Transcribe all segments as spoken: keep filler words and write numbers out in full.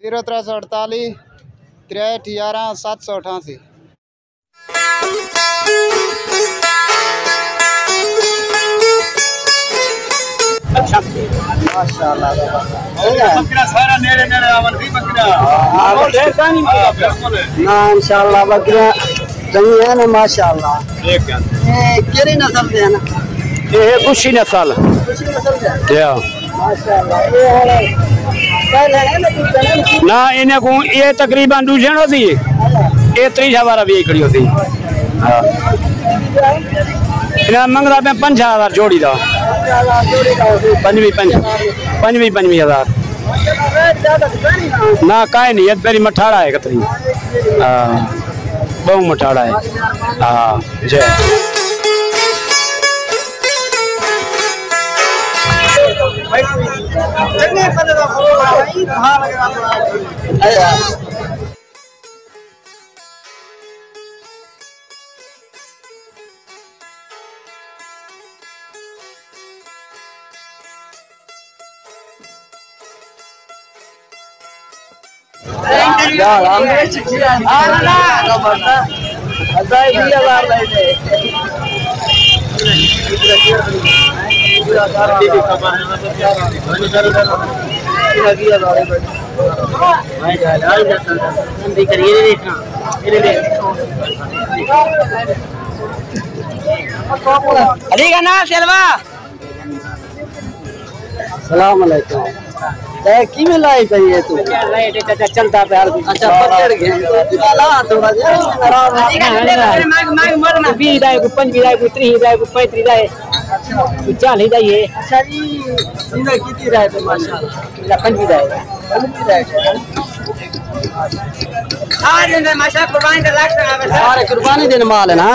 زیرو ترے سو اڑتالی، تریہٹھ یارہ، ست سو اٹھاسی۔ ماشاءاللہ۔ بکرا سارا نیڑے نیڑے آون سی بکرا۔ ہاں، ہاں، بالکل۔ نہ، انشاءاللہ بکریاں چنگیاں نے، ماشاءاللہ۔ ٹھیک ہے۔ اے کیڑھی نسل دے ہن؟ اے ہے بشی نسل۔ بشی نسل دے؟ جی ہاں۔ ماشاءاللہ۔ اے ہن پہلے ہے نا، دوجھے نا؟ نہ، انہاں کوں اے تقریباً ݙوجھݨ ہوسی۔ اے تریجھا وارا وی کھڑی ہوسی۔ ہاں۔ انہاں منگدا پیا پنجاہ ہزار جوڑی دا۔ پنجوی پنج، پنجوی پنجوی ہزار۔ نہ، کائے نہیں، اے میری مٹھاڑا ہے کتری۔ ہاں۔ ٻہوں مٹھاڑا ہے۔ ہاں، جی۔ علی کا نام سلوا۔ السلام علیکم۔ اے کیویں لائی پئی ہے تو؟ ریٹ چاچا چلدا پیا۔ اچھا، پکڑ گئے۔ لا تھوڑا جہا آرام نال۔ کوئی ویہہ دا ہے، کوئی پنجویہہ دا ہے، کوئی تریہہ دا ہے، کوئی پینتریہہ دا ہے۔ کوئی چالیہہ دا ہی ہے۔ اچھا جی، سیدھا کیتی رہے تے ماشاءاللہ۔ میرا پنجویہہ دا ہے۔ پنجویہہ دا ہے۔ سارے دے ماشاءاللہ قربانی دے لگ سارے قربانی دے مال ہے نا؟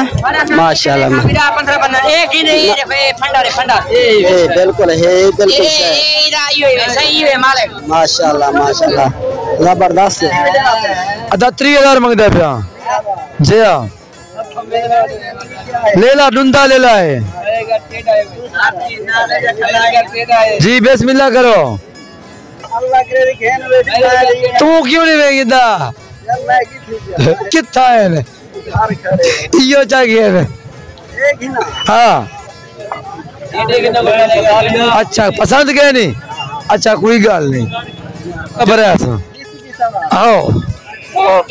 ماشاءاللہ۔ میرا پندرہ بندہ، ایک ہی نہیں، یہ پھنڈا رے، پھنڈا۔ اے، اے، بالکل ہے، بالکل اے، صحیح۔ اے، اے، اے، صحیح ہے مالک۔ ماشاءاللہ، ماشاءاللہ۔ زبردست۔ ادا تریہہ ہزار منگدا پیا۔ جی ہاں۔ لیلا ڈندا لیلا ہے۔ جی، بسم اللہ کرو۔ توں کیوں نہیں ویندا؟ کتھا ہے؟ ایہو چا گئے نے۔ ہاں۔ اچھا، پسند گئے نہیں؟ اچھا، کوئی گال نہیں۔ خبر ہے اساں۔ آؤ۔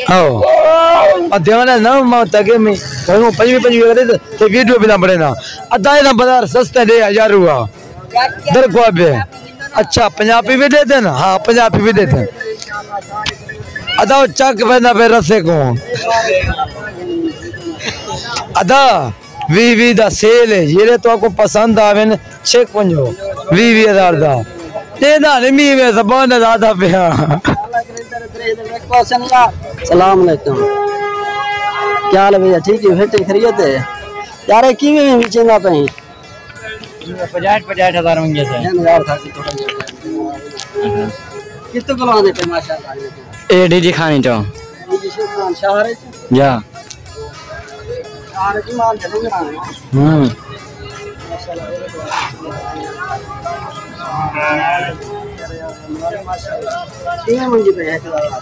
آؤ۔ آ دھیان ہے نا، ماں تاکہ میں گھروں پنجوی پنجوی کرے تے، تے ویڈیو بھی نہ بنے نا۔ ادا اے نا بازار سستا دے ہزار روپیہ۔ درکوا بے۔ اچھا، پنجابی بھی دے دین؟ ہاں، پنجابی بھی دے دین۔ ادا او چک پیندا پے رسے کوں۔ ادا ویہہ ویہہ دا سیل ہے، جیڑھے تہاکوں پسند آون، چھک ونجو، ویہہ ویہہ ہزار دا۔ ݙیندا نہیں، میں زبان دا زیادہ پیا۔ السلام علیکم۔ کیا حال ہے بھیا؟ ٹھیک ہے؟ فٹ خیریت ہے؟ یار، اے کیویں وچیندا پئیں؟ پنجاٹھ، پنجاٹھ ہزار منگے سے۔ یار، تھا کہ تھوڑا جہا۔ کتنے کلو آندے پئے ماشاءاللہ؟ اے ڈی جی خانی چوں۔ ڈی جی خان شہر ہے؟ جا۔ ہوں۔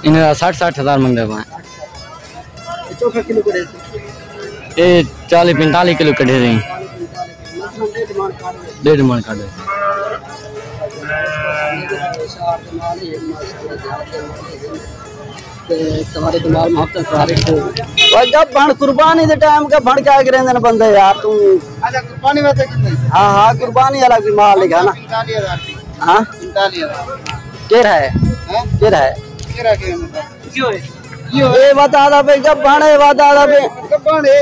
انہاں دا سٹھ، سٹھ ہزار منگدے پئے۔ اے چالیہہ پنجتالیہہ کلو کڈھے رہے۔ ݙیڈھ مݨ کڈھ۔ تے تہاݙے کمال محبت تاریخ۔ اوئے گبھݨ قربانی دے ٹائم گبھݨ کیا کریندے نے بندے یار توں؟ اچھا، قربانی واسطے کتنے؟ ہاں، ہاں، قربانی والا کوئی مال لکھا نا۔ پینتالیہہ ہزار دی۔ ہاں؟ پینتالیہہ ہزار۔ کیڑھا ہے؟ ہاں؟ کیڑھا ہے؟ کیڑھا کیڑھا مطلب؟ اے ودا دا پئے گبھݨ، اے ودا دا پئے۔ گبھݨ ہے۔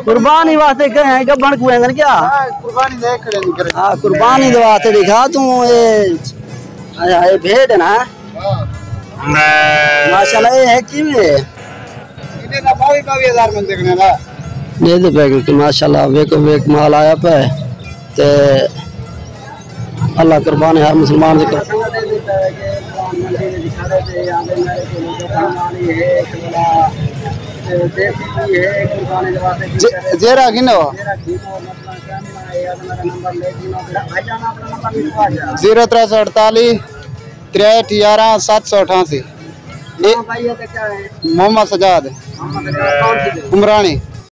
قربانی واسطے کہیں گبھݨ کوں آندن کیا؟ ہاں، قربانی دے کھڑے نہیں کرے۔ ہاں، قربانی دے واسطے ݙکھا توں اے، اے بھیݙ ہے نا؟ ہاں۔ ماشاءاللہ، اے ہے کیویں ہے؟ ایندے دا ٻاویہہ، ٻاویہہ ہزار منگدے کنے دا۔ دے دے پئے کہ ماشاءاللہ، ویکھو ویکھ مال آیا پئے۔ تے اللہ قربان ہے ہر مسلمان دے۔ جے-، جیرا گھنو۔ زیرو ترے سو اڑتالی، تریہٹھ یارہ، ست سو اٹھاسی۔ اے نام بھائی، یہ کیا ہے؟ محمد سجاد۔ محمد سجاد، کون سی جگہ؟ عمرانی۔